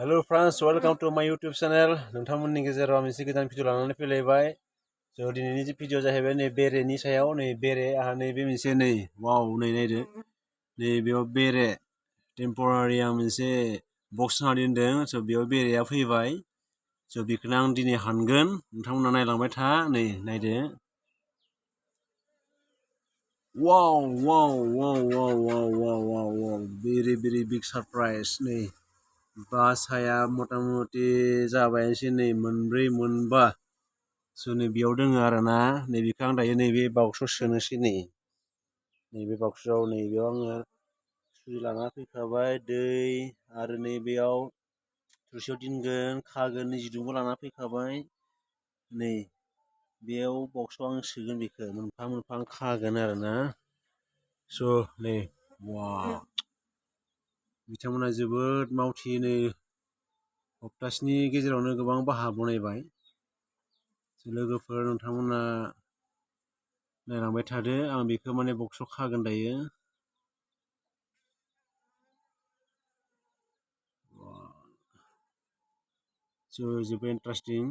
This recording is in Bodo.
Hello friends, welcome to my YouTube channel. नोंथांमोननि गेजेराव मोनसे गोदान भिडिअ लानानै फैलायबाय। स' दिनैनि भिडिअ जाहैबाय नै बेरेनि सायाव नै बेरे आहा नैबे मोनसे नै वाव नै नायदो नै बेयाव बेरे टेम्परारि आं मोनसे बक्स होना दोनदों। स' बेयाव बेरेया फैबाय। स' बेखौनो आं दिनै हानगोन। नोंथांमोना नायलांबाय था नै नायदो। वाव वाव वाव वाव वाव वाव वाव वाव very big surprise नै बासाया मथा-मथि जाबायसै नै मोनब्रै मोनबा स' नै बेयाव दोङो आरोना नैबेखौ आं दायो नैबे बक्सआव सोनोसै नैबे बक्सआव नैबेयाव आङो सुइ लाना फैखाबाय दै आरो नैबेयाव थोरसियाव दोनगोन खागोन नै जिदुंबो लाना फैखाबाय नै बेयाव बक्सआव आं सोगोन बेखौ मोनफा मोनफा आं खागोन आरोना स' नै वाव बिथांमोना जोबोद मावथि नै सप्तासेनि गेजेरावनो गोबां बाहा बनायबाय लोगोफोर नोंथांमोना नायलांबाय थादो आं बेखौ माने बक्सआव खागोन दायो जोबोद इन्टारेस्टिं